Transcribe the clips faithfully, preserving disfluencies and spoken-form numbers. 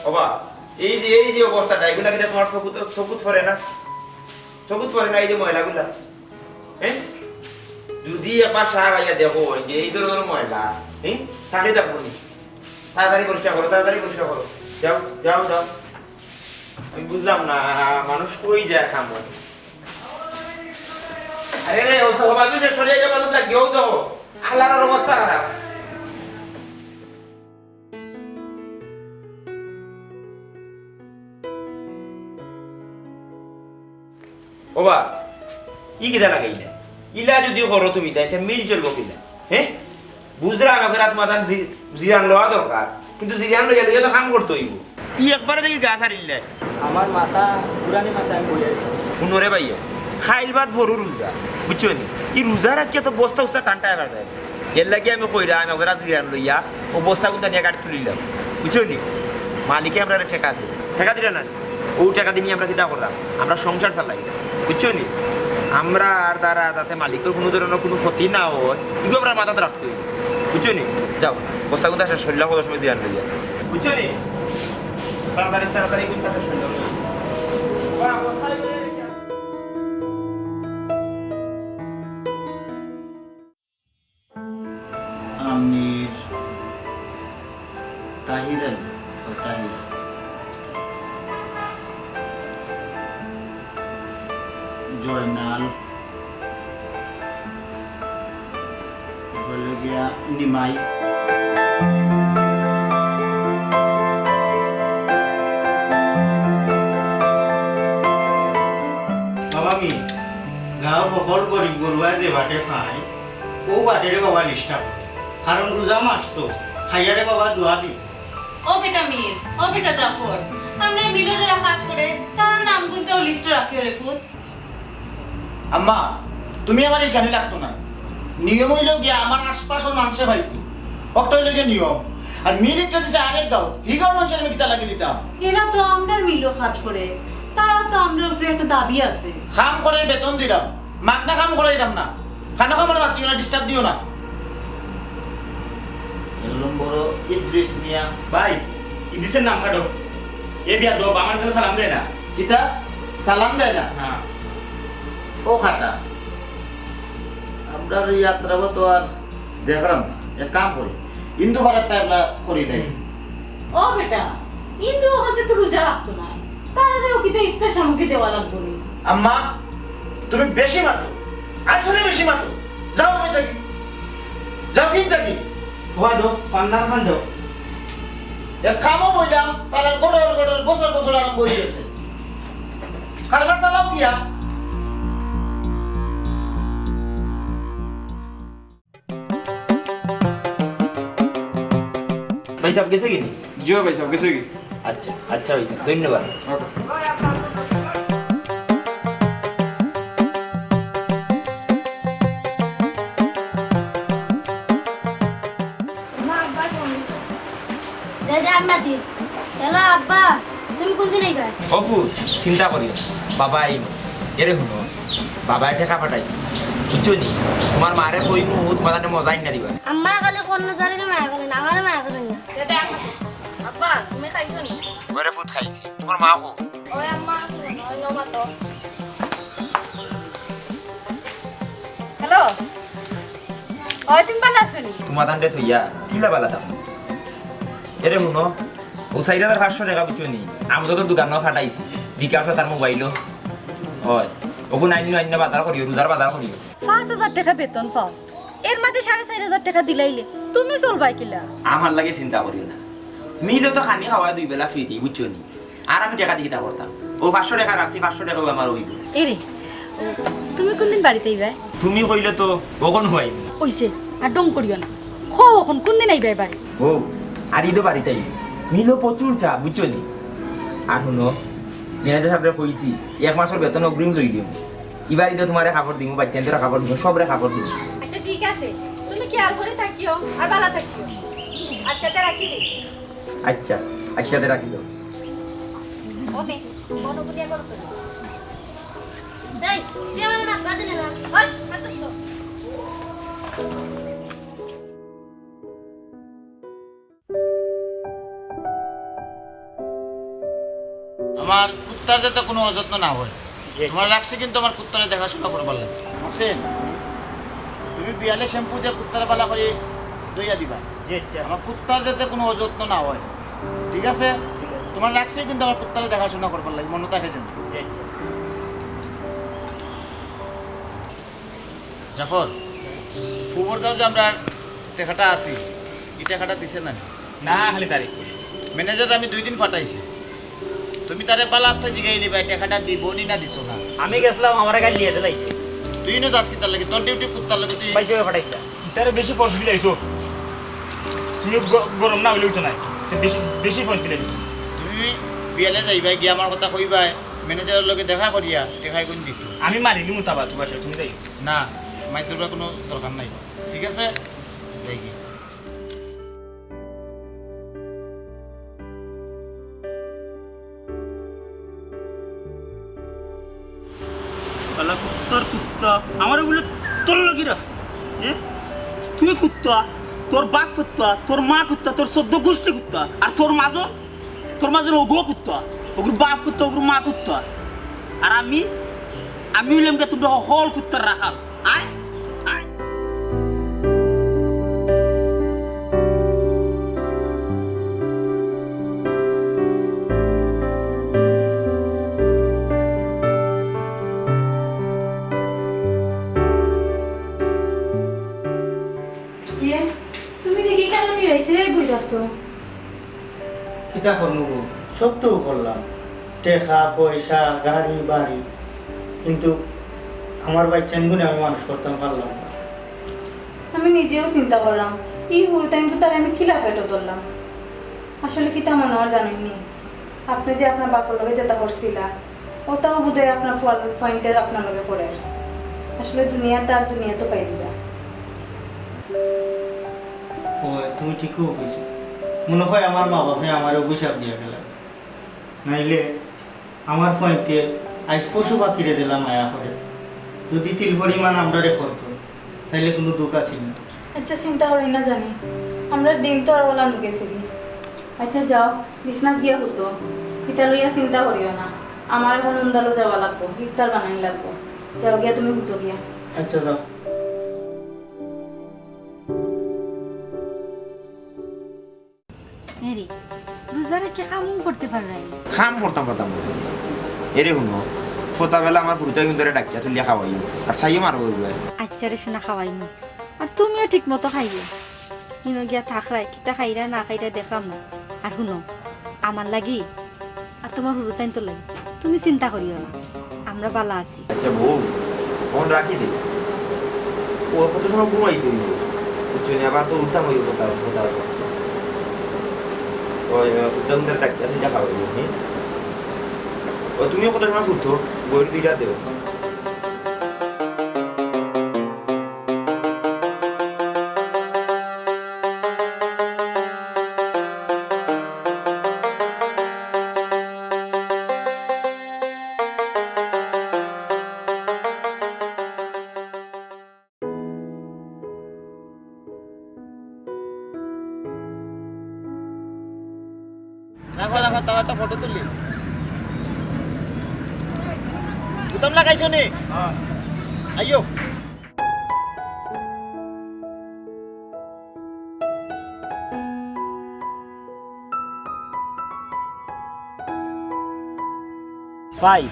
ওবা, এই যে, এই যে অবস্থাটা, এগুলা কিতা তুমার চকুত, চকুত পড়ে না? চকুত পড়ে না এই যে ময়লাগুলা? হ্যাঁ? যদি একবার সাহেব আইয়া দেখো, এই যে এই ধরনের ময়লা, হ্যাঁ? তাহলে দেখবো নি। তাড়াতাড়ি পরিষ্কার করো, তাড়াতাড়ি পরিষ্কার করো। যাও, যাও, যাও। আমি বুঝলাম না, মানুষ কই যায় কামো? আরে রে, ও সব বাজু সে সরিয়ে যাও, বাজু তা কেউ দেখো। আল্লাহর অবস্থা খারাপ। ওবা, ই কিতা লাগাইলা? ইলা যদি করো তুমি, তাই এটা মিল চলবো কিনা? হ্যাঁ? বুঝলাম, এখন রাত মাথান জি-, জিরান লওয়া দরকার, কিন্তু জিরান লইয়া লইয়া তো কাম করতে হইব। ই একবারে দেখি গা ছাড়িল্লাই। আমার মাথা ঘুরানি মাথায় আমি বইয়া রইছি। হুনো রে ভাইয়া, খাইল বাদ ভরু রোজা, বুঝছো নি? ই রোজা রাখিয়া তো বস্তা উস্তা টানটা এবার যায়। এর লাগি আমি কইরা, আমি ওরা জিরান লইয়া, ও বস্তা গুনতা নিয়ে গাড়ি তুলিলাম, বুঝছো নি? মালিকে আমরা টেকা দিই, টেকা দিলে না, ও টেকা দিয়ে আমরা কিতা করলাম, আমরা সংসার চালাই, বুঝছো নি? আমরা আর তারা যাতে মালিকের কোনো ধরনের কোনো ক্ষতি না হয়, এগুলো আমরা মাথাতে রাখতে হইব, বুঝছো নি? যাও, বস্তা গুনতা শেষ করিলাম, কত সময় জিরান লইয়া, বুঝছো নি? তাড়াতাড়ি, তাড়াতাড়ি গুনতা শেষ করিলাম। বাহ, বস্তা লইয়া রেখে আমির, তাহির আলী, ও তাহির। জয়নাল, হইল গিয়া নিমাই। বাবা মি, গাঁও হকল গরিব গরুয়া যে বাটে পায়, ও বাটেরে বাবা লিস্টটা করে, কারণ রোজা মাস তো, খাইয়ারে বাবা দোয়া দি। ও বেটা মির, ও বেটা জাফর, আমরা মিলো যারা কাজ করে, তার নাম গুনতেও লিস্ট রাখিও রে পুত। আম্মা, তুমি আমার এই গানে লাগতো না। নিয়ম হইল গিয়া আমার আশপাশর মানুষে পাইতো। অকটা হইল গিয়া নিয়ম। আর মিল একটা দিছে আরেক গাঁও, হি গাঁওর মানুষের আমি কিতা লাগি দিতাম? এরা তো আমরার মিলো কাজ করে, তারা তো আমরার উপরে একটা দাবি আছে। কাম করে বেতন দিলাম, মাগনা কাম করাইলাম না। খানো খামার মাতিও না, ডিস্টার্ব দিও না। এর নম্বর ইদ্রিস মিয়া। ভাই, ইদ্রিসের নাম কাটো। এ বিয়া দো, আমার জন্য সালাম দেয় না। কিতা? সালাম দেয় না? হ্যাঁ। ও খাটা, আমরা এই যাত্রা তো আর দেখলাম না। এক কাম করি, হিন্দু পাড়ার টাইপলা করি দেয়। ও বেটা, হিন্দু হকলতে তো রোজা রাখতো না, তারারেও কিতা ইফতার সামগ্রী দেওয়া লাগবো নি? আম্মা, তুমি বেশি মাতো, আসলে বেশি মাতো। যাও, আমি থাকি। যাও, কিন থাকি। হবা দো, পান্নার খান দো। এক কামও বইলাম, তারা গড়র গড়র বছর বছর আরম্ভ হয়ে গেছে। কারবার চালাও গিয়া। হিসাব গেছে কিনি? জি অয় ভাইসাব, গেছে গি। আচ্ছা, আচ্ছা ভাইসাব, ধন্যবাদ। ওকে। দাদা, আম্মা দি। হ্যালো আব্বা, তুমি কোন দিন আইবা? অপু, চিন্তা করিও না, বাবা আইব। এরে হুনো, বাবায় টেকা পাঠাইছে, বুঝছো নি? তুমার মারে কইমু, তুমার তাতে মজা আইন না দিবা। আম্মা খালি কোন জানি না মায়া করেন, আমারে মায়া করেন না। দাদা, আব্বা, তুমি খাইছো নি? ওরে ফুত খাইছি, তুমার মা কো? ওই আম্মা, ওই নমাতো। হ্যালো। ওই, তুমি ভালা আছো নি? তুমার তানরে থইয়া কিলা ভালা থাকমু? এরে হুনো, ও চাইর হাজার পাঁচশো টেকা বুঝছো নি? আমি তো দোকানো পাঠাইছি, বিকাশো তার মোবাইলো। অয়, ওগু নাইন নাইন বাজার করিও, রোজার বাজার করিও। পাঁচ হাজার টেকা বেতন পাও, এর মাঝে সাড়ে চাইর হাজার টেকা দিলাইলে তুমি চলবায় কিলা? আমার লাগি চিন্তা করিও না, মিলো তো খানি খাওয়ায় দুই বেলা ফ্রি, বুঝছো নি? আর আমি টেকা দি কিতা করতাম? ও পাঁচশো টেকা রাখছি, পাঁচশো টেকাউ আমার অইব। এরে, তুমি কোন দিন বাড়িত আইবায়? তুমি কইলে তো অখন অইব। অইছে, আর ঢং করিও না। কও অখন কোন দিন আইবায় বাড়িত? ও, আর ইদো বাড়িত আইব। মিলো প্রচুর চা, বুঝছো নি? আর হুনো, ম্যানেজার সাবরে কইছি, এক মাসর বেতন অগ্রিম লই দিমু। ইবার ইদো তুমারে কাপড় দিমু, বাইচ্চাইন্তরে কাপড় দিমু, সবরে কাপড় দিমু। আচ্ছা, ঠিক আছে, তুমি খেয়াল করি থাকিও, আর ভালা থাকিও। আচ্ছা, তে রাখি দেই। আচ্ছা, আচ্ছা, তে রাখি দেও। ওকে, মনো করিয়া করো তো। এই, তুই আমারে মাতবার দিলে না। ওই, মাতছস তো। আমার কুত্তার যাতে কুনু অযত্ন না অয়। জি। তুমার রাখছি কিন্তু আমার কুত্তারে দেখাশুনা করবার লাগি। মহসিন, তুমি বিয়ালে শ্যাম্পু দিয়া কুত্তারে ভালা করি ধইয়া দিবা। জি, আচ্ছা। আমার কুত্তার যাতে কুনু অযত্ন না অয়, ঠিক আছে? ঠিক আছে। তুমার রাখছি কিন্তু আমার কুত্তারে দেখাশুনা করবার লাগি, মনো থাকে যেন। জি, আচ্ছা। জাফর, ফুবরগাঁও যে আমরার টেকাটা আছে, ই টেকাটা দিছে না? না, খালি তারিখ করি। ম্যানেজার আমি দুই দিন পাঠাইছি, তুমি তারে ভালা আপ্তে জিগাই নিবায়, টেকাটা দিবো নি না দিতো না। আমি গেছলাম, আমারে গাইল দিয়া দিলাইছে। তুই ইনো যাস কিতার লাগি? তোর ডিউটি কুত্তার লগে, তুই পাইছে পাঠাইছিলা। ইতারে বেশি ফস দিলাইছো। তুমি গ-, গরম না অইলে অইতো নায়। তে বেশি, বেশি ফস দিলাইছো। তুমি বিয়ালে যাইবায়, গিয়া আমার কথা কইবায়, ম্যানেজারর লগে দেখা করিয়া টেকা ইগুন দিতো। আমি মারি দিমু তাবা তুমার সাথে, তুমি যাইও। না, মাইর দরকার কুনু দরকার নাই, ঠিক আছে? যাই গিয়া। শালা কুত্তার কুত্তা, আমারে বুলে তোর লাগি রাখছে, এ? তুই কুত্তা, তোর বাপ কুত্তা, তোর মা কুত্তা, তোর চৌদ্দ গুষ্টি কুত্তা, আর তোর মাজন, তোর মাজন অগু কুত্তা, অগুর বাপ কুত্তা, অগুর মা কুত্তা। আর আমি, আমি অইলাম গি তুমরা হকল কুত্তার রাখাল। আয়, আয়। ইয়ে, তুমি দেখি কেনে নিরাইছিরাই বই আছো? কিতা করমু গো, সব তো করলাম, টেকা, পয়সা, গাড়ি, বাড়ি, কিন্তু আমার বাইচ্চাইনগুনে আমি মানুষ করতাম পারলাম না। আমি নিজেও চিন্তা করলাম, ই হুরুতাইন দুটারে আমি কিলা পেটো ধরলাম। আসলে কিতা মনো অর জানইননি, আপনে যে আপনার বাপর লগে যেতা করছিলা, অতাও বুঝাই আপনার ফুয়াইন্তে আপনার লগে করের। আসলে দুনিয়ার দাগ দুনিয়াত পাইলিবা। অয়, তুমি ঠিকউ কইছো। মনো অয় আমার মা-বাফে আমারে অভিশাপ দিয়া গেলা। নাইলে আমার ফুয়াইন্তে আইজ পশু পাখিরে যেলা মায়া করে, যুদি তিল পরিমাণ আমরারে করতো, তাইলে কুনু দুখ আছিল না। আইচ্ছা, চিন্তা করিও না জানি, আমরার দিন তো আর অলান গেছেগি। আইচ্ছা, যাও, বিছনাত গিয়া হুতো, ইতা লইয়া চিন্তা করিও না। আমার অখন উন্দালো যাওয়া লাগবো, ইফতার বানানি লাগবো। যাও গিয়া তুমি হুতো গিয়া। আইচ্ছা, যাও। এরে, রোজা রাখিয়া কামও করতে পাররায় নি। কাম করতাম পারতাম না। এরে হুনো, ফোতা বেলা আমার হুরুতাইন দুটারে ডাকিয়া তুলিয়া খাওয়াইও, আর চাইও মারো অইবায়। আইচ্ছা রে সোনা, খাওয়াইমু। আর তুমিও ঠিক মতো খাইও। ইনো গিয়া থাকরায়, কিতা খাইরায় না খাইরায় দেখরাম না। আর হুনো, আমার লাগি আর তুমার হুরুতাইন্তর লাগি তুমি চিন্তা করিও না, আমরা ভালা আছি। আইচ্ছা বউ, ফোন রাখি দে। ও কত সময় ঘুমাইতো অইবো? বুঝছো নি, আবার তো উঠতাম অইবো কথা, কথা। ওই, ওই, হুদ্দা হুদ্দা ডাকিয়া তুই দেখা করবি, হুম? ও, তুমিও কত সময় ফুটতো? বইর দুইটা দেও। রাখো, রাখো, তাও একটা ফটো তুলি। বুতাম লাগাইছো নি? আইও। ভাই,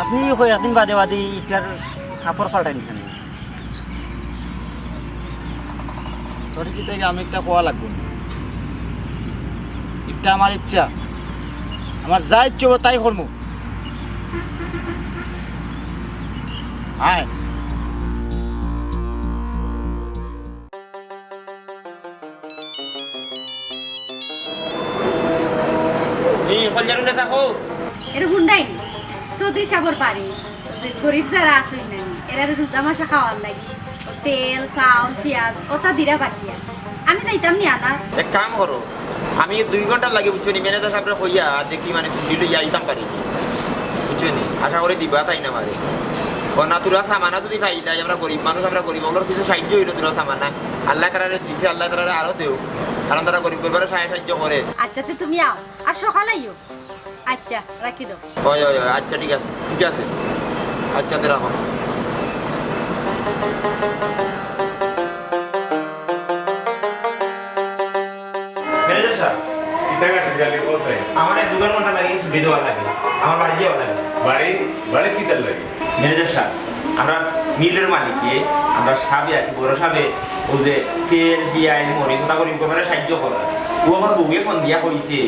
আপনি কয়েকদিন বাদে বাদে ইটার কাপড় পাল্টাইন কেনে? তোর কি থেকে আমি একটা কোয়া লাগবো? ইটা আমার ইচ্ছা, আমার যা ইচ্ছে হবো তাই করমু। আয়। এই, হলজারুলে থাকো। এরে হুন্ডাই, চৌধুরী সাবর বাড়ি, যে গরিব যারা আছইন না, এরারে রোজা মাসে খাওয়ার লাগি, ও তেল, চাউল, পিয়াজ, ওটা দিরা বাকিয়া। আমি যাইতাম নি আনা। এক কাম করো, আমি দুই ঘন্টার লাগি, বুঝছো নি, ম্যানেজার সাবরে কইয়া দেখি, মানে, ছুটি লইয়া আইতাম পারি নি, বুঝছো নি? আশা করি দিবা তাইন আমারে। ও না, তোরা সামানা যদি পাইলাই, আমরা গরিব মানুষ, আমরা গরিব অকলর কিছু সাহায্য অইলো, তোরা সামানা। আল্লায় তারারে দিছে, আল্লায় তারারে আরো দেও, কারণ তারা গরিব গরিবরে সাহায্য সাহায্য করে। আচ্ছা, তে তুমি আও, আর সকাল আইও। আচ্ছা, রাখি দাও। ওই, ওই, ওই, আচ্ছা, ঠিক আছে, ঠিক আছে। আচ্ছা, তে রাখো। ম্যানেজার সাব, কিতা কাটে জানি, ও সাই। আমার এক দোকান ঘন্টা লাগে, ছুটি দেওয়া লাগে, আমার বাড়ি যাওয়া লাগে। বাড়ি, বাড়ি কিতার লাগে? ম্যানেজার সাব, আমরা মিলের মালিকে, আমরা সাবে আর কি, বড় সাবে, ও যে তেল, পিয়াজ, মরিচ, ওটা করি করে সাহায্য করা। ও আমার বউয়ে ফোন দিয়া কইছে,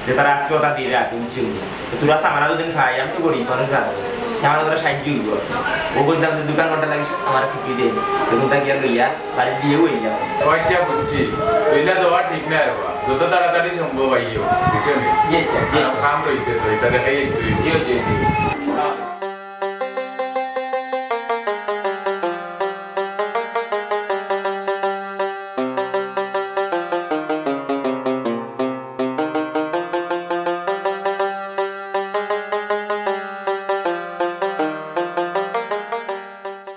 যে তারা আজকে ওটা দিরা, তুমি চিনি। তো তোরা সামানা যদি পাই, আমি তো গরিব মানুষ জানো। তে আমার ওরা সাহায্য অইবো আর কি। ও কইছিলাম যে দোকান ঘন্টা লাগে, আমার ছুটি দেন। তো কোনটা গিয়া লইয়া, বাড়ি দিয়েও অইলাম। ও আচ্ছা, বুঝছি। তুই না দেওয়া ঠিক না রে বা। যত তাড়াতাড়ি সম্ভব আইও, বুঝছো নি? জি আচ্ছা, জি আর আচ্ছা। কাম রইছে তো, এটা দেখাই তুই। জি, জি, জি।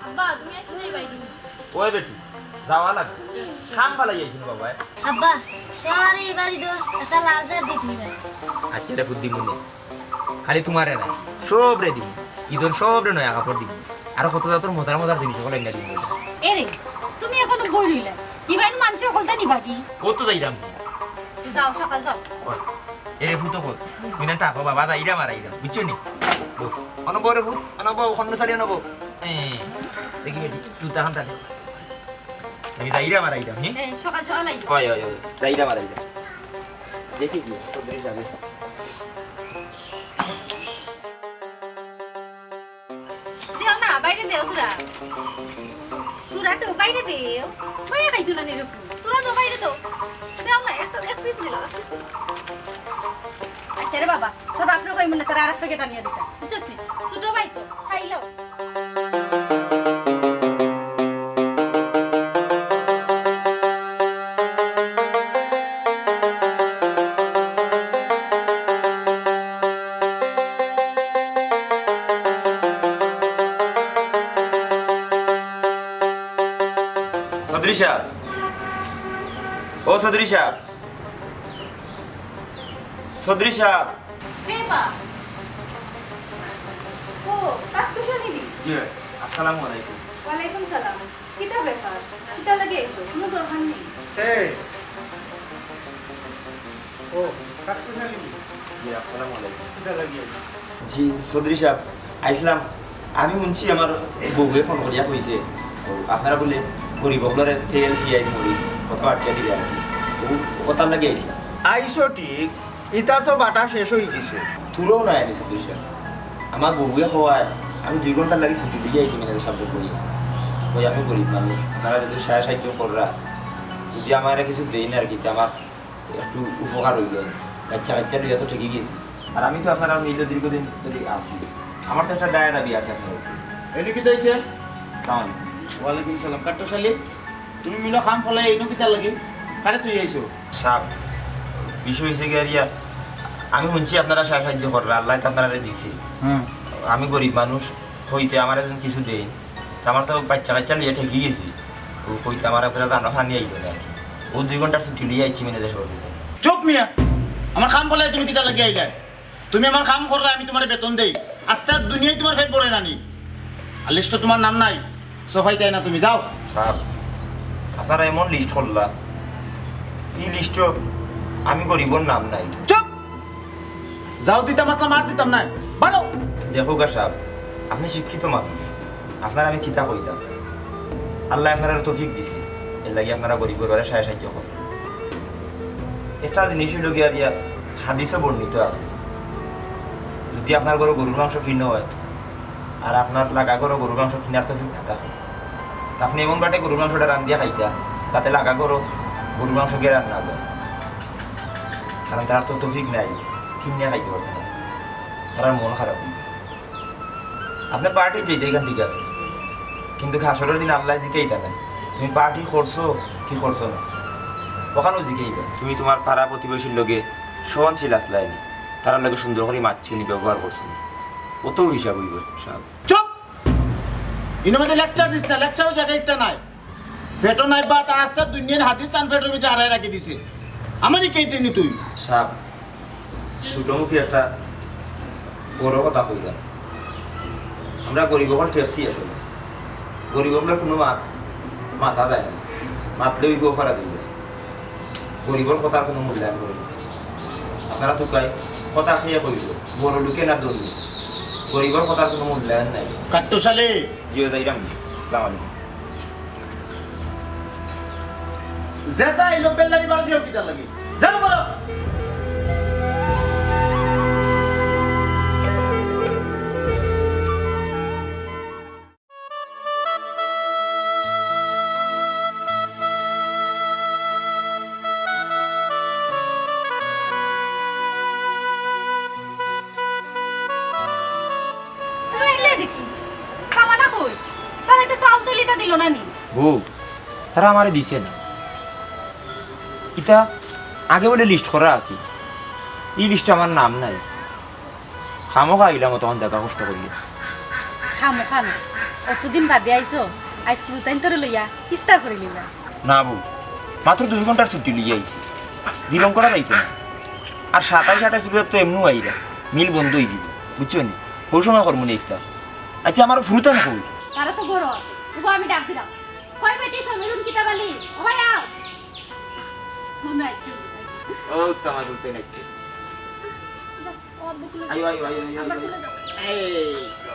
আব্বা, তুমি আইছো না এই বাড়ি? ওই বেটি, যাওয়া লাগে। কাম ফালাই আইছি না বাবা। আব্বা, তোমার এই বাড়ি তো একটা লাল শার্ট দিতে হবে। আচ্ছা, এটা ফুট দিমু নে। খালি তোমারে না, সবরে দিমু। ইদর সবরে নয়া কাপড় দিমু। আর কত জাতর মজার মজার জিনিস অকল আনিয়া দিমু। এরে, তুমি এখনো বই রইলা। ইবাইন মানছে অকলতা নিবা কি? কত যাইরাম? যাও, সকাল যাও। ওই, এরে ফুটো কত? তুমি না থাকো বাবা, যাইরাম আর আইরাম, বুঝছো নি? বউ, অনো বউ রে ফুট, অনো বউ, অনো সারি অনো বউ। এ, দেখি বেটি, তুই তখন তাহলে। আমি যাইরাম আর আইরাম, হি? এ, সকাল সকাল আইও। ওই, ওই, ওই, যাইরাম আর আইরাম। দেখি কি, চৌধুরী যাবে। দেও না, বাইরে দেও তোরা। তোরা তো বাইরে দেও। বাইরে খাইতো না নিরুফু। তোরা তো বাইরে দেও। দেও না, এক, এক পিস দিলাও, এক পিস দিলাও। আচ্ছা রে বাবা, তোর বাপরে কইমু না, তোরা আরেক প্যাকেট আনিয়া দিতা। বুঝছস নি? ছোট ভাই তো, খাইলো। চৌধুরী সাব, ও চৌধুরী সাব, চৌধুরী সাব। কে বা? ও, কাঠ পয়সা নিবি? জি ভাই, আসসালামু আলাইকুম। ওয়ালাইকুম সালাম। কিতা ব্যাপার? কিতা লাগি আইছো? কোনো দরকার নেই। এই। ও, কাঠ পয়সা নিবি? জি, আসসালামু আলাইকুম। কিতা লাগি আইছো? জি, চৌধুরী সাব, আইছলাম। আমি হুনছি আমার বউয়ে ফোন করিয়া কইছে, ও, আপনারা বুলে গরিব অকলরে তেল, পিয়াজ, মরিচ, কথা আটকে দিলে আর কি। ও, কথার লাগি আইছলাম। আইছো ঠিক, ইতা তো বাটা শেষ অই গেছে। থুড়াও নাই আনিছে পয়সা। আমার বউয়ে কওয়ায়, আমি দুই ঘন্টার লাগি ছুটি লইয়া আইছি, ম্যানেজার সাবরে কই। কই, আমি গরিব মানুষ, আপনারা যদি সাহায্য সাহায্য কররা, যদি আমারে কিছু দেইন আর কি, তে আমার একটু উপকার অইলো। বাচ্চা কাচ্চা লইয়া তো ঠেকি গেছি। আর আমি তো আপনারার মিলো দীর্ঘদিন ধরি আছি। আমার তো একটা দায় দাবি আছে আপনারার উপরে। এনে কিতা অইছে? আসসালামু আলাইকুম। ওয়ালাইকুম সালাম। কাট্টুশ আলী, তুমি মিলো কাম ফালাই ইনো কিতার লাগি? কারে থুইয়া আইছো? সাব, বিষয় অইছে গিয়া রিয়া, আমি হুনছি আপনারা সা-, সাহায্য কররা, আল্লায় তো আপনারারে দিছে। হুম। আমি গরিব মানুষ, কইতে আমারে যখন কিছু দেইন, তে আমার তো বাচ্চা কাচ্চা লইয়া ঠেকি গেছি। অউ কইতে আমার আসলে জানো পানি আইলো না আর কি। অউ দুই ঘন্টার ছুটি লইয়া আইছি ম্যানেজার সাবর গেছ থাকি। চুপ মিয়া! আমার কাম ফালাই তুমি কিতার লাগি আইলায়? তুমি আমার কাম করলে আমি তুমারে বেতন দেই। আস্তা দুনিয়ায় তুমার পেট ভরে না নি? আর লিস্টো তুমার নাম নাই, সফাইতায় না তুমি, যাও। সাব, আপনারা এমন লিস্ট করলা, ই লিস্টো আমি গরিবর নাম নাই। চুপ! যাও দিতাম আসলা, মার দিতাম না। বারো! দেখউক্কা সাব, আপনে শিক্ষিত মানুষ, আপনারে আমি কিতা কইতাম? আল্লায় আপনারারে তৌফিক দিছে, এরলাগি আপনারা গরিবর বারে সায় সাহায্য কররা। একটা জিনিস অইলো গিয়া রিয়া, হাদিসো বর্ণিত আছে, যুদি আপনার ঘরো গরুর মাংস কিনা অয়, আর আপনার লাগা ঘরো গরুর মাংস কিনার তৌফিক না থাকে, তে আপনে এমন বাটে গরুর মাংসটা রান্ধিয়া খাইতা, যাতে লাগা ঘরো গরুর মাংস গেরান না যায়। কারণ তারার তো তৌফিক নাই, কিনিয়া খাইতে পারতো না, তারার মন খারাপ অইবো। আপনে পার্টিত যাইতা, ইখান ঠিক আছে, কিন্তু হাশরর দিন আল্লায় জিকাইতা নায়, তুমি পার্টি করছো কি করছো না, অখানও জিকাইবা। তুমি তুমার পাড়া প্রতিবেশীর লগে সহনশীল আছলায় নি, তারার লগে সুন্দর করি মাতছো নি, ব্যবহার করছো নি, অতউ হিসাব অইবো, সাব। চুপ! ইনো মাঝে লেকচার দিস না, লেকচারর জাগা ইটা নায়। পেটো নাই ভাত, আস্তা দুনিয়ার হাদিস তান পেটর ভিতরে হারাই রাখি দিছে। আমারে কে দিনি তুই? সাব, ছোটমুখে একটা বড় কথা কইলাম। আমরা গরিব অকল ঠেকছি আসলে। গরিব অকলর কুনু মাত মাতা যায় না, মাতলে অউ গফারা দিয়া যায়। গরিবর কথার কুনু মূল্যায়ন করে না। আপনারা তুকাই কথা খেয়ে কইল, বড় লোকে না ধনী, গরিবর কথার কুনু মূল্যায়ন নাই। কাট্টুশ আলী। জিও যাইরাম। আসসালামু আলাইকুম। যে চাইলো বেল্লারি বাড়ি দিও কিতার লাগি? যাও করো। তুমি আইলে দেখি। সামানা কই? তারা তো চাউল তুলিতা দিল না নি? বউ, তারা আমারে দিছে না। ইতা আগে বুলে লিস্ট করা আছে, ই লিস্টো আমার নাম নাই। খামোখা আইলাম অতখান জাগা কষ্ট করিয়া। খামোখা না, অতদিন বাদে আইছো, আইজ ফুরুতাইন্তরে লইয়া ইস্তা করি নিবা। না বউ, মাত্র দুই ঘন্টার ছুটি লইয়া আইছি, দিলম করা যাইতো না। আর সাতাইশ আটাইশ রোজাত তো এমনেউ আইরা, মিল বন্ধ অইযিবো, বুঝছো নি? অউ সময় করমু নি ইফতার। আচ্ছা, আমার ফুরুতাইন কই? তারা তো ঘরো আছে, উবা আমি ডাক দিলাম। কই বেটি সমীরুন কিতাব আলী? ও ভাই আও। হুনাই কি? ও তামার উঠতে নাকি? আইও, আইও, আইও, আইও, আইও। এই তো।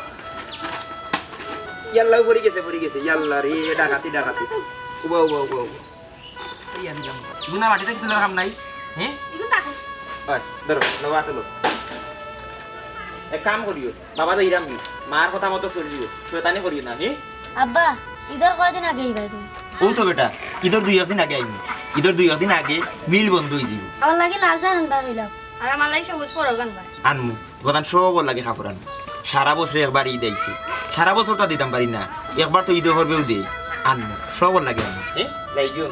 ইয়াল্লা, পড়ি গেছে, পড়ি গেছে। ইয়াল্লা রে, ডাকাতি, ডাকাতি। উবা, উবা, উবা, উবা। এই আনলাম। গুনা মাটি থাকি তুলার কাম নাই? হ্যাঁ? এগুন দেখো। ওই, ধরো, নেওয়া তুলো। এক কাম করিও, বাবা যাইরাম গি, মার কথা মতো চলিও, শয়তানি করিও না, হি? আব্বা, ইদর কয়দিন আগে আইবায় তুমি? অউ তো বেটা, ইদর দুই একদিন আগে আইমু। ইদর দুই একদিন আগে মিল বন্ধ অইযিবো। আমার লাগি লাল শার্ট আনবা কইলাম। আর আমার লাগি সবুজ পরক আনবা। আনমু, তুমার সবর লাগি কাপড় আনমু। সারা বছরে একবার ইদ আইছে, সারা বছর তো দিতাম পারি না, একবার তো ইদো পরবেউ দেই। আনমু, সবর লাগি আনমু। এ, যাই গিয়া।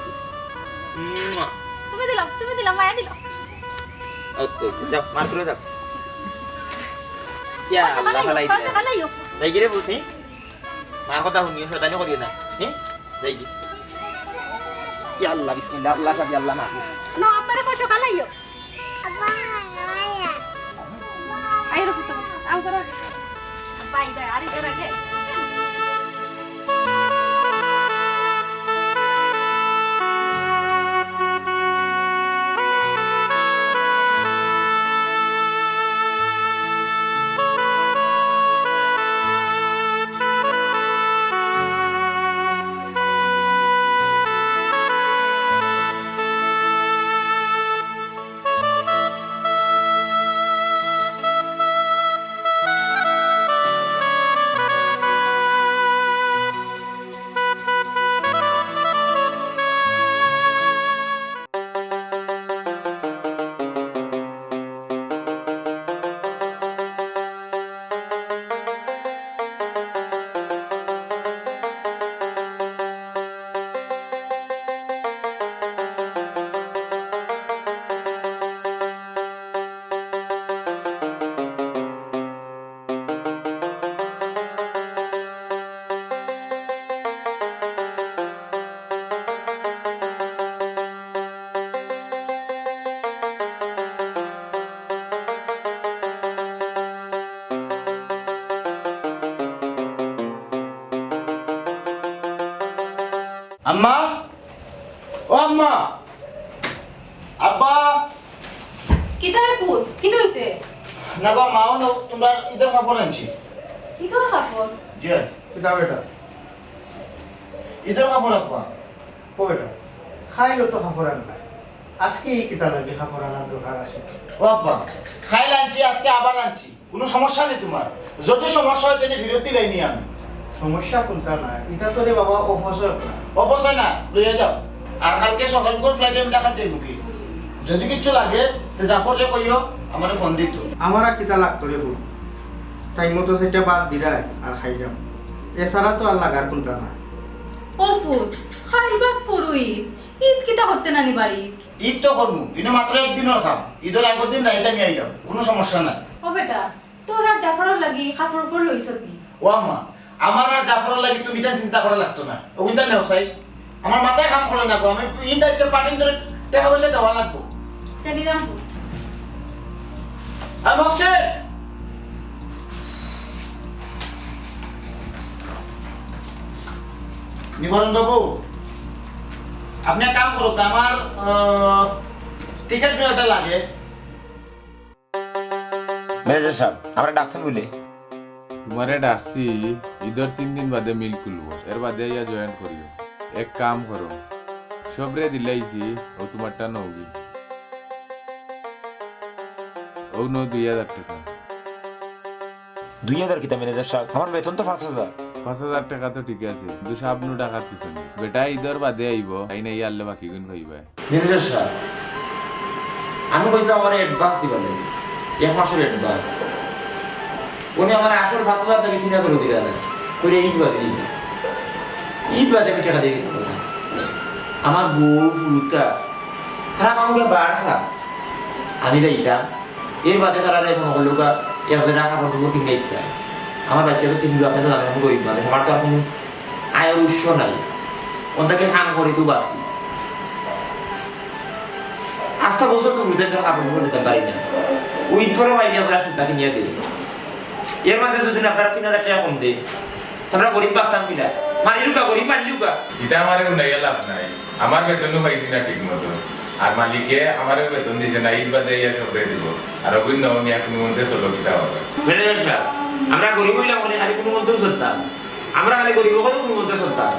তুমি দিলাও, তুমি দিলাও, মায়া দিলাও। ও তো, যাও, মার ঘরো যাও। ইয়া আল্লাহ, ফালাই দিলা। যাই গি রে পুত, হি? মার কথা হুনিও, শয়তানি করিও না, হি? যাই গি। ইয়া আল্লাহ, বিসমিল্লাহ, আল্লাহ সাবি, আল্লাহ মাহবুব। না, আব্বারে কও সকালে আইও। আব্বা, আইও রে পুত, আও করে। বাই, বাই, আরে তোর আগে। আম্মা, ও আম্মা, আব্বা। কিতা রে পুত, কিতা অইছে? না গো মা, অউ নেও, তুমরার ইদর কাপড় আনছি। ইদর কাপড়? জি অয়। কিতা বেটা? ইদর কাপড় আব্বা। ও বেটা, খাইলো তো কাপড় আনলা, আজকে ই কিতা লাগি কাপড় আনার দরকার আছে? ও আব্বা, খাইল আনছি, আজকে আবার আনছি। কুনু সমস্যা নি তুমার? যুদি সমস্যা অয়, তাইলে ফিরত দিলাইমু নি আমি। সমস্যা কুনতা না, ইটা তো রে বাবা অপচয় করা। অপচয় না, লইয়া যাও। আর কাইলকে সকালকুর flight-এ আমি ঢাকাত যাইমুগি। যুদি কিচ্ছু লাগে, তে জাফররে কইও, আমারে ফোন দিতো। আমার আর কিতা লাগতো রে পুত, time মতো চাইরটা ভাত দিরায় আর খাইরাম, এছাড়া তো আর লাগার কুনতা না। ও পুত, কাইল বাদ পরু ইদ, ইদ কিতা করতে নানি বাড়ি? ইদ তো করমু, ইনো মাত্র একদিনর কাম। ইদর আগর দিন রাইত আমি আইলাম, কুনু সমস্যা নাই। ও বেটা, তোর আর জাফরর লাগি কাপড়-উপড় লইছত নি? ও আম্মা, আমার আর জাফরর লাগি তুমি তান চিন্তা করা লাগতো না। অগুইন তান নেও চাই। আমার মাথায় কাম করে না গো, আমি ইদ আইছে পাটিন ধরে টেকা-পয়সা দেওয়া লাগবো। চলি রাম পুত। আর মকসেদ! নিবারণ বাবু, আপনে এক কাম করউক্কা, আমার, আহ, টিকিট একটা লাগে। ম্যানেজার সাব, আমারে ডাকছইন বুলে? তুমারে ডাকছি, ইদর তিন দিন বাদে মিল খুলবো, এর বাদে আইয়া join করিও। এক কাম করো, সবরে দিলাইছি, অউ তুমারটা নেওগি। অউ নেও দুই হাজার টেকা। দুই হাজার কিতা ম্যানেজার সাব? আমার বেতন তো পাঁচ হাজার। পাঁচ হাজার টেকা তো ঠিক আছে, কিন্তু সাব নু ডাকাত কিছু নাই। বেটা ইদর বাদে আইবো, আইন আইয়া আরলে বাকিগুইন পাইবায়। ম্যানেজার সাব, আমি কইছিলাম আমারে advance দিবার লাগি, এক মাসর advance। উনি আমারে আসল পাঁচ হাজার থাকি তিন হাজারও দিলা না, কইরা ইদ বাদে দিবা। ইদ বাদে আমি টেকা দিয়া কিতা করতাম? আমার বউ, ফুরুতা, তারা আমারে বারছা, আমি যাইতাম। এর বাদে তারা যাই মনে করলো গা, এক জোড়া কাপড়-চোপড় কিনিয়া দিতাম। আমার বাইচ্চা তো তিনগু, আপনে তো জানইন, আমি গরিব মানুষ, আমার তো আর কুনু আয়র উৎস নাই। অন থাকি কাম করি তো বাঁচি। আস্তা বছর তো ফুরুতাইন্তরে কাপড়-চোপড় দিতাম পারি না। অউ ইদ পরব আইলে এক জোড়া সুতা কিনিয়া দেই। এর মাঝে যুদি আপনারা তিন হাজার টেকা কম দেইন, তে আমরা গরিব বাঁচতাম কিলা? মারিলউক্কা, গরিব মারিলউক্কা। ইতা আমারে হুনাইয়া লাভ নাই। আমার বেতনও পাইছি না ঠিক মতো। আর মালিকে আমারে বেতন দিছে না, ইদ বাদে আইয়া সবরে দিবো। আর অগুইন নেও নিয়া কুনুমন্তে চলো, কিতা অইবো? ম্যানেজার সাব, আমরা গরিব অইলাম অনে খালি কুনুমন্তেউ চলতাম। আমরা খালি গরিব অকলউ কুনুমন্তে চলতাম।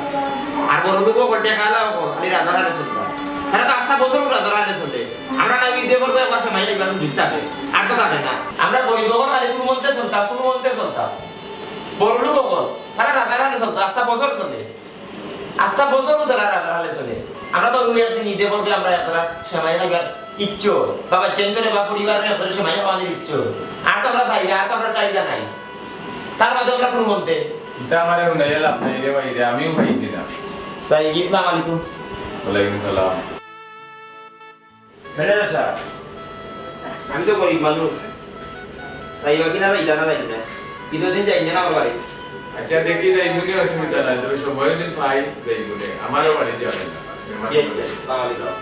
আর বড়লোক অকল, টেকাআলা অকল, খালি রাজার হালে চলতাম। তারা তো আস্তা বছরউ রাজার হালে চলে। আমরা না ইদে পরব একবার সেমাই একবার সুযোগ থাকে, আর তো থাকে না। আমরা গরিব অকল খালি কুনুমন্তে চলতাম, কুনুমন্তে চলতাম। বড়লোক অকল, তারা রাজার হালে চলতো, আস্তা বছর চলে। আস্তা বছরউ তারা রাজার হালে চলে। আমরা তো অউ একদিন ইদে পরব আমরা এক জোড়া সেমাই খাইবার ইচ্ছু, বাবা চেঞ্জরে বা পরিবারর এক জোড়া সেমাই খাওয়ানির ইচ্ছু। আর তো আমরা চাই না, আর তো আমরা চাহিদা নাই। তার বাদে আমরা কুনুমন্তে। ইতা আমারে হুনাইয়া লাভ নাই রে ভাইরে, আমিও পাইছি না। তাই কি, আসসালামু আলাইকুম। ওয়ালাইকুম সালাম। ম্যানেজার সাব, আমি তো গরিব মানুষ, যাইবা কিনা যাইতা না জানি না, ইদর দিন যাইন না আমার বাড়ি। আচ্ছা, দেখি যাইমুনে, অসুবিধা নাই, তবে সময় যদি পাই যাইমুনে, আমারও বাড়ি যাবেন না। জি, আচ্ছা, আসসালামু আলাইকুম।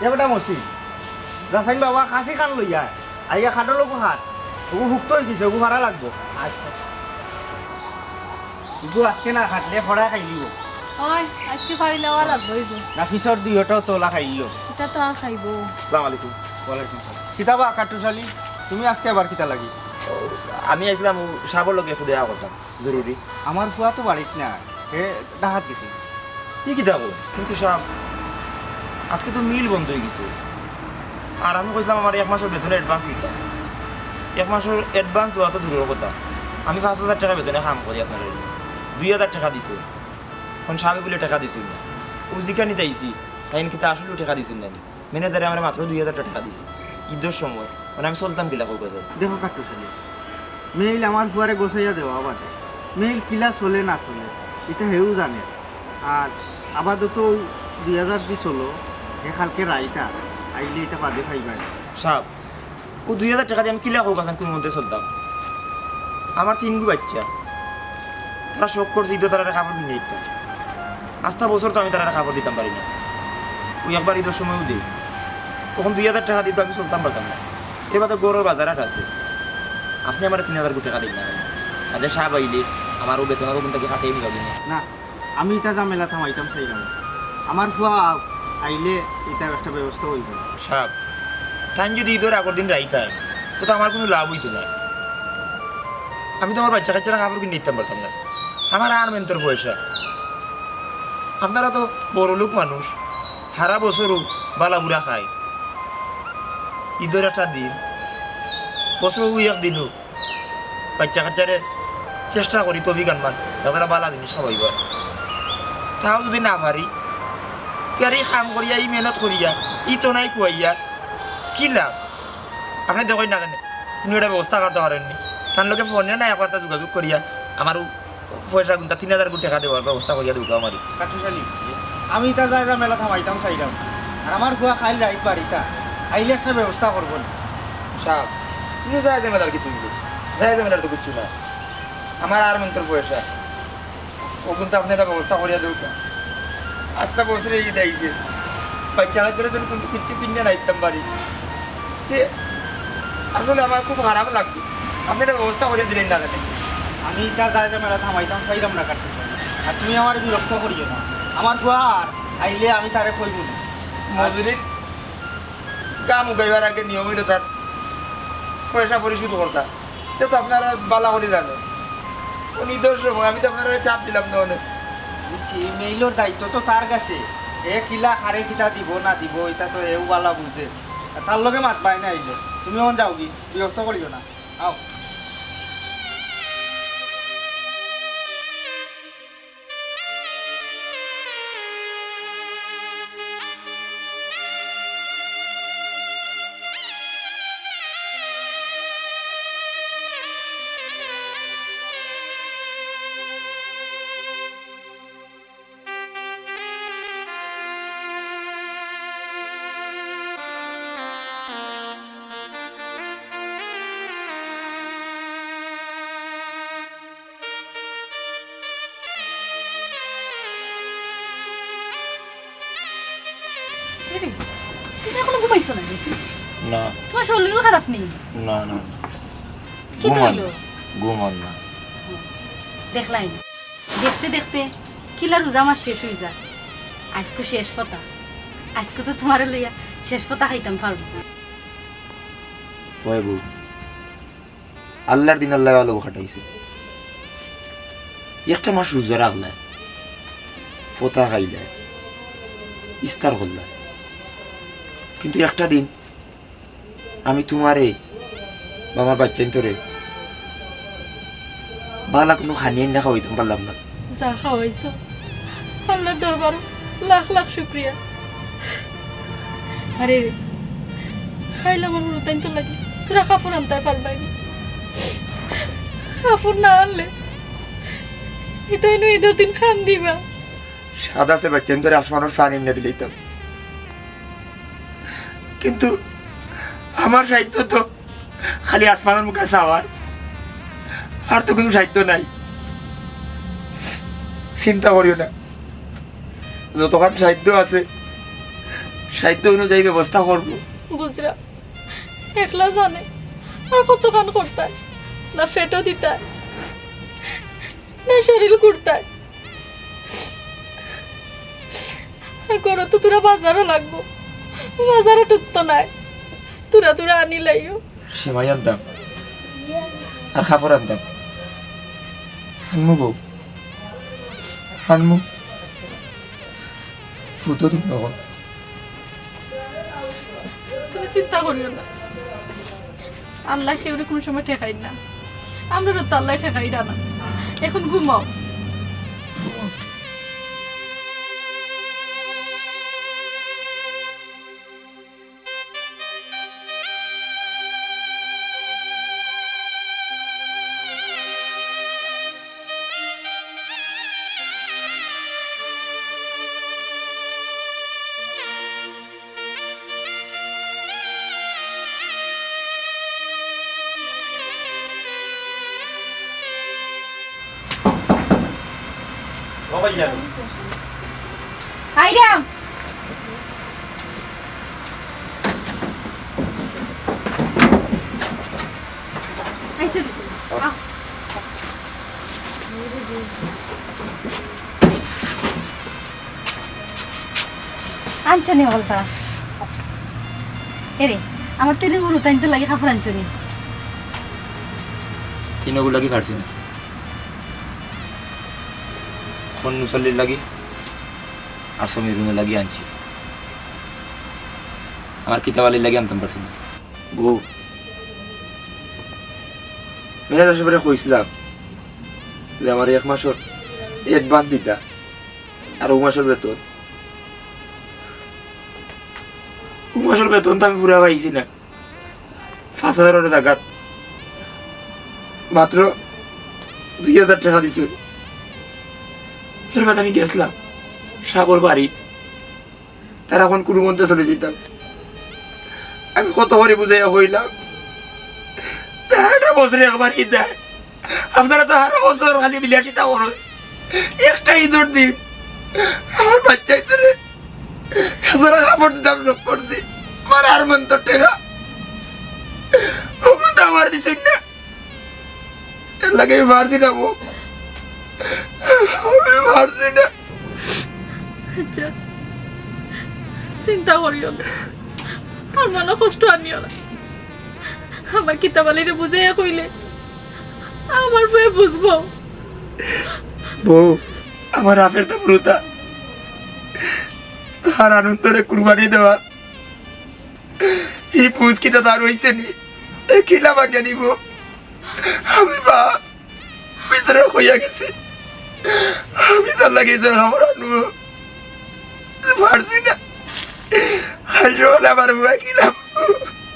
এ বেটা মসি, রাসাইন বাবা কাশি খান লইয়া আইয়া খাটর লগু খাট, ওগু হুক্ত অইগেছে, ওগু ফাড়া লাগবো। আচ্ছা। ইগু আজকে না খাটলে ফড়ায় খাইলিবো। ওই, আজকে ফাড়ি লওয়া লাগবো ইগু। না, পিছর দুইওটাও তোলা খাইলিও। ইতা তো আর খাইবো। আসসালামু আলাইকুম। ওয়ালাইকুম আসসালাম। কিতা বা কাট্টুশ আলী, তুমি আজকে আবার কিতা লাগি? ও, আমি আইছিলাম অউ সাবর লগে একটু দেখা করতাম। জরুরি। আমার ফুয়া তো বাড়িত না, হে ঢাকাত গেছে। ই কিতা কও? কিন্তু সাব, আজকে তো মিল বন্ধ অইগেছে। আর আমি কইছিলাম আমারে এক মাসর বেতন advance দিতা। এক মাসর advance দেওয়া তো দূরর কথা, আমি পাঁচ হাজার টেকা বেতনে কাম করি, আপনারে দুই হাজার টেকা দিছে। অখন সাবে বুলে টেকা দিছইন না। অউ জিকানিত আইছি, তাইন কিতা আসলেউ টেকা দিছইন না নি? ম্যানেজারে আমারে মাত্র দুই হাজার টেকা দিছে ইদর সময়, অনে আমি চলতাম কিলা কউক্কা চাইন? দেখো কাট্টুশ আলী, মিল আমার ফুয়ারে গছাইয়া দেওয়া বাদে মিল কিলা চলে না চলে, ইতা হেউ জানে। আর আপাতত দুই হাজার দি চলো, হে কাইলকে রাইত আইলে ইতা বাদে পাইবায়। সাব, অউ দুই হাজার টেকা দি আমি কিলা কউক্কা চাইন কুনুমন্তে চলতাম? আমার তিনগু বাইচ্চা, তারা শখ করছে ইদো তারারে কাপড় কিনিয়া দিতাম। আস্তা বছর তো আমি তারারে কাপড় দিতাম পারি না, অউ একবার ইদর সময়উ দেই। অখন দুই হাজার টেকা দি তো আমি চলতাম পারতাম না। এবার তো গরুর বাজার হাট আছে, আপনে আমারে তিন হাজার টেকা দিন না। আচ্ছা, সাব আইলে আমার অউ বেতনর অগুন থাকি কাটিয়া নিবা কিনা? না, আমি ইতা ঝামেলা থামাইতাম চাইরাম না। আমার ফুয়া আইলে ইতা একটা ব্যবস্থা অইবো। সাব, তাইন যুদি ইদর আগর দিন রাইত আইন, তে তো আমার কুনু লাভ অইতো নায়। আমি তো আমার বাইচ্চা কাইচ্চারে কাপড় কিনি দিতাম পারতাম না। আমার আরমেন্টর পয়সা। আপনারা তো বড়লোক মানুষ, হারা বছরউ বালা বুরা খাইন। ইদর একটা দিন, বছরউ এক দিনউ বাইচ্চা কাইচ্চারে চেষ্টা করি তৌফিক আনবার, যাতে বালা জিনিস খাওয়াইবার। তাও যুদি না পারি, তে আর ই কাম করিয়া, ই মেহনত করিয়া, ই তো নাই কুয়াইয়া, কি লাভ? আপনে দেখইন না কেনে, কুনু একটা ব্যবস্থা করতা পারইন নি? তান লগে ফোনে না একবার তা যোগাযোগ করিয়া আমার পয়সাগুনতা তিন হাজার টেকা দেওয়ার ব্যবস্থা করিয়া দেউক্কা আমারে। কাট্টুশ আলী, আমি ইতা যায় ঝামেলা থামাইতাম চাইরাম। আর আমার ফুয়া কাইল যাইত বাড়িত, আইলে একটা ব্যবস্থা করবো নে। সাব, তুমি যায় ঝামেলার কিতা? যায় ঝামেলার তো কিচ্ছু না। আমার আরমেন্টর পয়সা, অগুনতা আপনে একটা ব্যবস্থা করিয়া দেউক্কা। আস্তা বছরে ইদ আইছে, বাইচ্চা কাইচ্চারে যদি কুনু কিচ্ছু কিনিয়া না দিতাম পারি, তে আসলে আমার খুব খারাপ লাগবো। আপনে একটা ব্যবস্থা করিয়া দিলেন না কেনে? আমি ইতা যায় ঝামেলা থামাইতাম চাইরাম না কাট্টুশ। আর তুমি আমারে বিরক্ত করিও না। আমার ফুয়া আর আইলে আমি তারে কইমু নে। মজুরির কাম উগাইবার আগে নিয়ম অইলো তার পয়সা পরিশোধ করতা। তে তো আপনারা বালা করি জানইন। উনি দোষ রকম, আমি তো আপনারে চাপ দিলাম না অনেক। বুঝছি, মেইলর দায়িত্ব তো তার কাছে। হে কিলা কারে কিতা দিবো না দিবো, ইতা তো হেউ বালা বুঝে। আর তার লগে মাতবায় না আইলে। তুমি অখন যাওগি, বিরক্ত করিও না। আও। এরে, তুমি এখনো ঘুমাইছো না নি? না। তোমার শরীর খারাপ নি? না, না, না। কিতা অইলো? ঘুম আর না। দেখলায় নি? দেখতে দেখতে কিলা রোজা মাস শেষ অই যায়। আইজকু শেষ ফতা। আইজকু তো তুমারে লইয়া শেষ ফতা খাইতাম পারমু না। ওই বউ, আল্লার দিন আল্লায় ভালা খাটাইছে। একটা মাস রোজা রাখলায়, ফতা খাইলায়, ইফতার করলায়, কিন্তু একটা দিন আমি তুমারে বা আমার বাইচ্চাইন্তরে বালা কুনু খানি আনিয়া খাওয়াইতাম পারলাম না। যা খাওয়াইছো, আল্লার দরবারো লাখ লাখ শুকরিয়া। আরে, খাইল আমার হুরুতাইন্তর লাগি তুরা কাপড় আনতায় পারবায় নি। কাপড় না আনলে ইতাইনু ইদর দিন কান্দিবা। সাদ আছে বাইচ্চাইন্তরে আসমানর চান আনিয়া দিলাইতাম, কিন্তু আমার সাধ্য তো খালি আসমানর মুখে চাওয়ার, আর তো কুনু সাধ্য নাই। চিন্তা করিও না, যতখান সাধ্য আছে, সাধ্য অনুযায়ী ব্যবস্থা করমু। বুঝরাম, একলা জানে আর কতখান করতায়, না পেটো দিতায়, না শরীল কুটতায়। আর ঘরো তো তুরা বাজারও লাগবো, বাজারও টুকতো নাই, তুরা তুরা আনিলাইও। সেমাই আনতাম, আর কাপড় আনতাম। আনমু বউ, আনমু। ফুটো তুমি অখন। তুমি চিন্তা করিও না, আল্লায় কেউরে কুনু সময় ঠেকাইন না, আমরারে তো আল্লায় ঠেকাইরা না। অখন ঘুমাও। আইরাম। আনছো নি হকলতা? এরে, আমার তিন ফুরুতাইন্তর লাগি কাপড় আনছো নি? তিনগুর লাগি পারছি না। ফোন মুসল্লির লাগি আর সমীর লাগি আনছি। আমার কিতাব আলীর লাগি আনতাম পারছি না। বউ, ম্যানেজার সাবরে কইছিলাম যে আমার এক মাসর অ্যাডভান্স দিতা, আর অউ মাসর বেতন, অউ মাসর বেতন তো আমি পুরা পাইছি না। পাঁচ হাজারর জাগাত মাত্র দুই হাজার টেকা দিছে। এর বাদে আমি গেছলাম সাবর বাড়িত। তারা অখন কুনুমন্তে চলি যাইতাম। আমি কত করি বুঝাইয়া কইলাম, তারা একটা বছরে একবার ঈদ দেয়। আপনারা তো হারা বছর খালি বিলাসিতা করইন। একটা ঈদর দিন আমার বাচ্চাইন্তরে এক জোড়া কাপড় দিতাম শখ করছি। আমার আর মন তো টেকা। অখন তো আমার দিছইন না। এর লাগি আমি পারছি না বউ। আমি পারছি না। আচ্ছা, চিন্তা করিও না, আর মনো কষ্ট আনিও না। আমার কিতাব আলীরে বুঝাইয়া কইলে আমার ফুয়ায় বুঝবো। বউ, আমার আফের তো ফুরুতা, তার আনন্দরে কুরবানি দেওয়ার ই বুঝ কিতা তার অইছে নি? এ কিলা বানিয়া নিব? আমি বাপ, ভিতরে কইয়া গেছি, আমি তার লাগি যে খবর আনবো, পারছি না। আর যখন আমার বুয়া কিলা,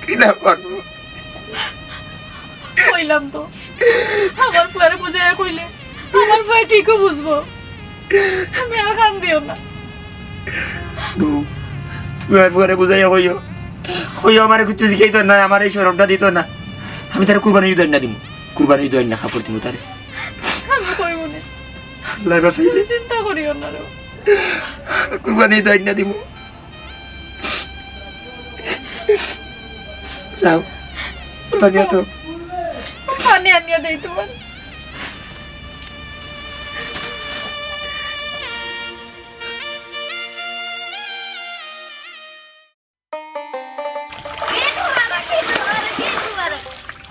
কিলা পারবো। কইলাম তো, আমার ফুয়ারে বুঝাইয়া কইলে আমার ফুয়ায় ঠিকউ বুঝবো। তুমি আর কান্দিও না। বউ, তুমি আমার ফুয়ারে বুঝাইয়া কইও। কইও আমারে কিচ্ছু জিকাইতো না, আমার এই শরমটা দিতো না। আমি তারে কুরবানি ইদর না দিমু। কুরবানি ইদর না কাপড় দিমু তারে। আমি কইমুনে। আল্লায় বাঁচাইলে। তুমি চিন্তা করিও না রে। কুরবানি ইদর না দিমু। যাও, পানি আতো। পানি আনিয়া দেই তোমার।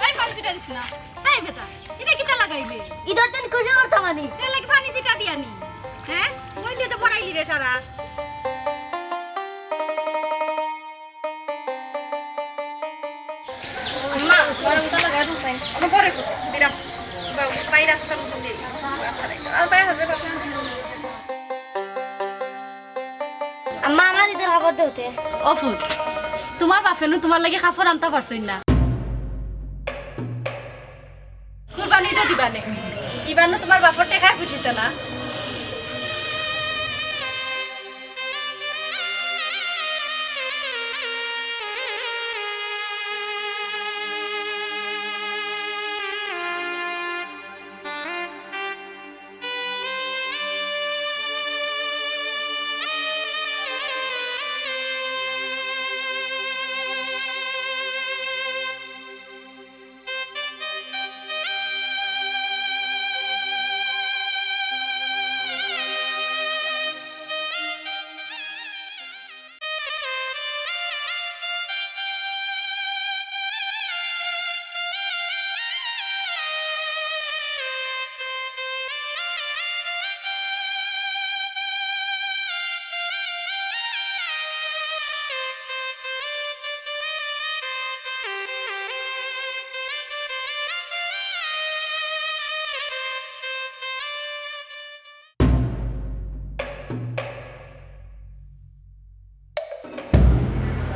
এই পানি ছিটাইস না। এই বেটা, ইটা কিতা লাগাইলে? ইদর দিন খুশি করতাম আনি। এর লাগি পানি ছিটা দিয়া নি। হ্যাঁ? ওই দিয়ে তো পড়াইলি রে সারা। আম্মা, গরম তো লাগা দিছেন। আমি পরে করব, দিলাম। বাইরে আসতে দিন। আর বাইরে হবে বাবা। আম্মা, আমার ইদর কাপড় দেওতে। ও ফুত, তোমার বাপে নু তোমার লাগি কাপড় আনতা পারছইন না। কুরবানি তো দিবা নে। ইবার নু তোমার বাপর টেকায় পুষিছে না।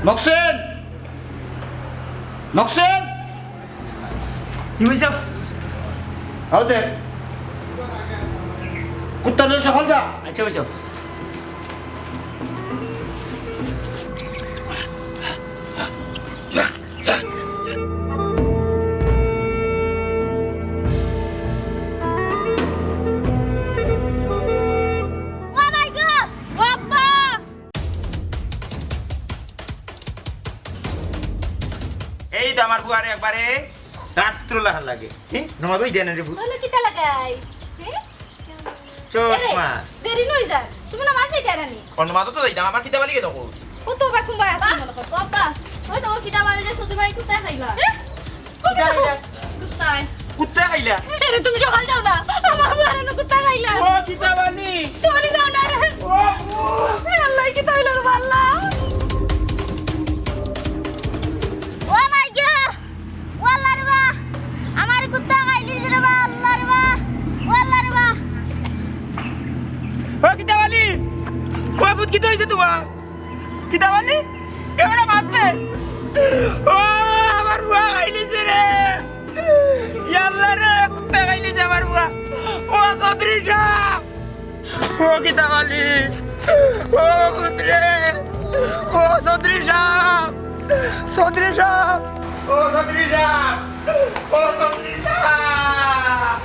মকসেন! মকসেন! কি অইছে? আও দে। কুত্তা লই সকল যা। আচ্ছা, অইছে। Oh my God! ও আব্বা! এই তো আমার ফুয়ারে একবারে রাজপুত্র লাখান লাগে। হি? নমাজ ওই দেন রে বু। বলো কিতা লাগাই? হি? চোখ এরে, মা। দেরি নই যার। তুমি না মাঝে কেরানি? অন্য মাঝে তো যাইতাম, আমার কিতা বালি গেল কো? ও তো ভাই কুম্বাই আছে মনে কর। বাবা, ওই তো কিতা বালি রে, সৌদি ভাই কুত্তায় খাইলা। এ? কুত্তায় খাইলা? কুত্তায়। কুত্তায় খাইলা? আরে তুমি সকাল যাও না, আমার বারে না কুত্তায় খাইলা। ও কিতা বালি? তুমি যাও না রে। ও, ও। এ আল্লাহ, কিতা হইল রে আল্লাহ? ও মাই গড! ও আল্লাহ রে বা! আমার কুত্তা খাইলিছে রে বা, আল্লাহ রে বা! ও আল্লাহ রে বা! ও কিতা বালি? ও ফুত, কিতা হইছে তোমার? কিতা বালি? এবারে মারতে? ও, আমার ফুয়া খাইলিছে রে! ইয়াল্লা রে, কুত্তা খাইলিছে আমার ফুয়া! ও চৌধুরী সাব! ও কিতা বালি! ও পুত্রে! ও চৌধুরী সাব! চৌধুরী সাব! ও চৌধুরী সাব! ও চৌধুরী সাব!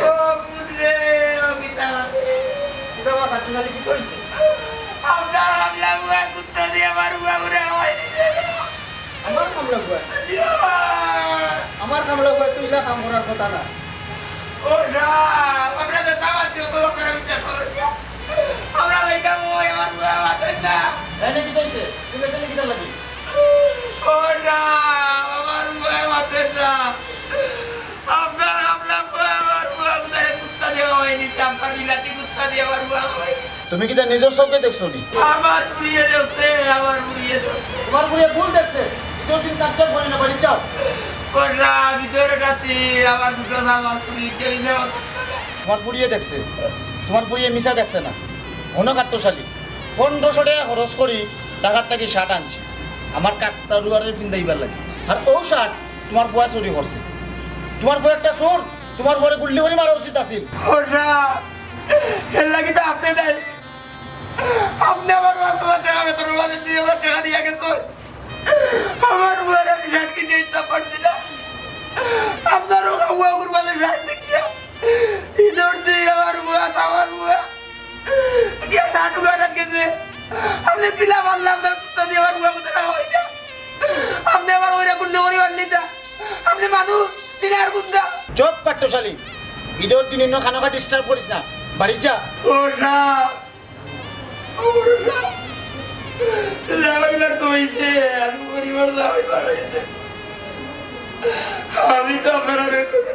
ও পুত্রে! ও কিতা বালি! কিতা বা কাট্টুশ আলী, কিতা হইছে? আপনার হামলা বুয়া কুত্তা দিয়া আমার বুয়া করে হামাই দিছে। আমার কামলা বুয়া? জি বাবা। আমার কামলা বুয়া তুই ইলা কাম করার কথা না। ও সাব, আমরা তো দাওয়াত দিয়ে তো আপনারা বিচার করুন। আমরা ভাই দাম ওই আমার বুয়া মাতেন না। তাই নাকি কইছে? ছেলে ছেলে কিতার লাগি? ও সাব, আমার বুয়া মাতেন না। আপনার হামলা বুয়া আমার বুয়া উদারে কুত্তা দেওয়া হয়নি, আপনার বিলাতি কুত্তা দিয়ে আমার বুয়া হয়নি। তুমি কিতা নিজর চোখে দেখছো নি? আমার ফুরিয়ে দেখছে, আমার ফুরিয়ে দেখছে। তোমার ফুরিয়ে ভুল দেখছে। ভিতর দিন কাজ করে না বাড়ি যাও। ওরা ভিতরে রাতে আমার ছোট আমার ফুরিয়ে কেউ যাওয়া। তোমার ফুরিয়ে দেখছে, তোমার ফুরিয়ে মিছা দেখছে না। হনো কাট্টুশ আলী, পনেরোশো টাকা খরচ করি ঢাকার থাকি শার্ট আনছি, আমার কাকতারুয়ারে ফিন্দাইবার লাগি। আর ও শার্ট তোমার ফুয়া চুরি করছে। তোমার ফুয়া একটা চোর, তোমার ফুয়ারে গুল্লি করে মারা উচিত আছিল। ওরা এর লাগি তো আপনি নাই। আপনি আমার পাঁচ হাজার টাকা বেতন, আমাদের দুই হাজার টাকা দিয়ে গেছেন। আমার বুয়ার আমি শার্ট কিনে দিতে পারছি না। আপনার ওগা বুয়া কুরবানির শার্ট দেখিয়া ইদর দিয়ে আমার বুয়া, আমার বুয়া গিয়া শার্ট উগানাত গেছে। আপনি কিলা মারলে আপনার কুত্তা দিয়ে আমার বুয়া কুত্তা না হইতা। আপনি আমার ওইটা কুল্লে করি মারলি তা। আপনি মানুষ, দিনার কুত্তা। চুপ কাট্টুশ আলী, ইদর দিন ইনো খানোখা ডিস্টার্ব করিস না, বাড়ি যা। ও সাব, ও বড় সাব, লাগাইলা তো হইছে, আর পরিবার লাগাইবার হইছে। আমি তো আপনারা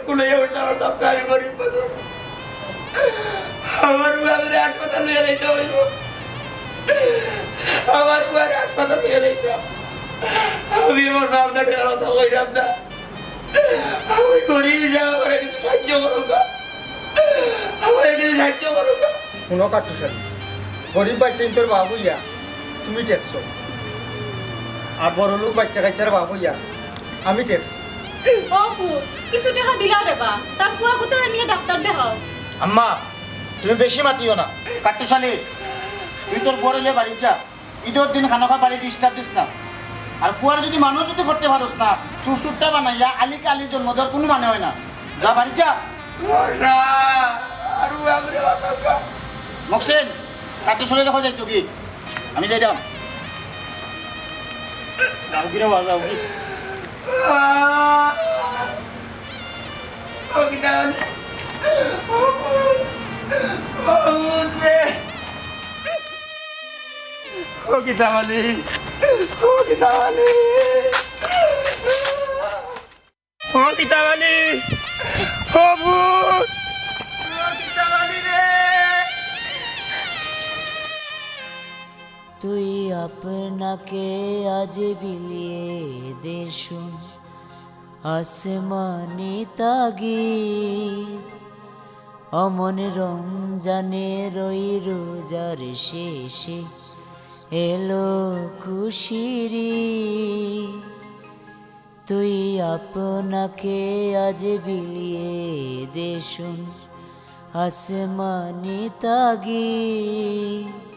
কুলে উঠতে পারতাম না, আমি গরিব মানুষ। আমার বাবারে হাসপাতাল নিয়ে যাইতে হইব, আমার বাবারে হাসপাতাল নিয়ে যাইতাম। আমি আমার বাপ না ঠেকানো তো হইলাম না। আমি গরিব হিসাবে আমার কিছু সাহায্য করুক, আমার কিছু সাহায্য করুক। হুনো কাট্টুশ আলী, গরিব বাচ্চা ইন্তর বাপ হইয়া তুমি ঠেকছো, আর বড় লোক বাচ্চা কাচ্চার বাপ হইয়া আমি ঠেকছি। ও ফুত, কিছু টাকা দিলাও রে বা, তার ফুয়া গুতারে নিয়ে ডাক্তার দেখাও। আম্মা, তুমি বেশি মাতিও না। কাট্টুশ আলী, তুই তোর ফুয়ারে লইয়া বাড়ি যা। ইদর দিন খানোখা বাড়ি ডিস্টার্ব দিস না। আর ফুয়ারে যদি মানুষ যদি করতে পারস না, সুরসুরটা বানাইয়া আলীকে আলীর জন্ম দেওয়ার কোনো মানে হয় না। যা বাড়ি যা। ওরা, আর ও আগরে বাঁচাও। মকসিন, কাট্টুশ আলী দেখো যাইতো কি? আমি যাইতাম। যাও কি রে বা, যাও কি? আহ! ও কিতা বালি? ও পুত! ও পুত রে! ও কিতা বালি? ও কিতা বালি? ও কিতা বালি? ও পুত! ও কিতা বালি রে? তুই আপনাকে আজ বিলিয়ে দে শুন, আসমানি তাগিদ। অমন রমজানের ওই রোজার শেষে এলো খুশির ঈদ। তুই আপনাকে আজ বিলিয়ে দে শুন, আসমানি তাগিদ।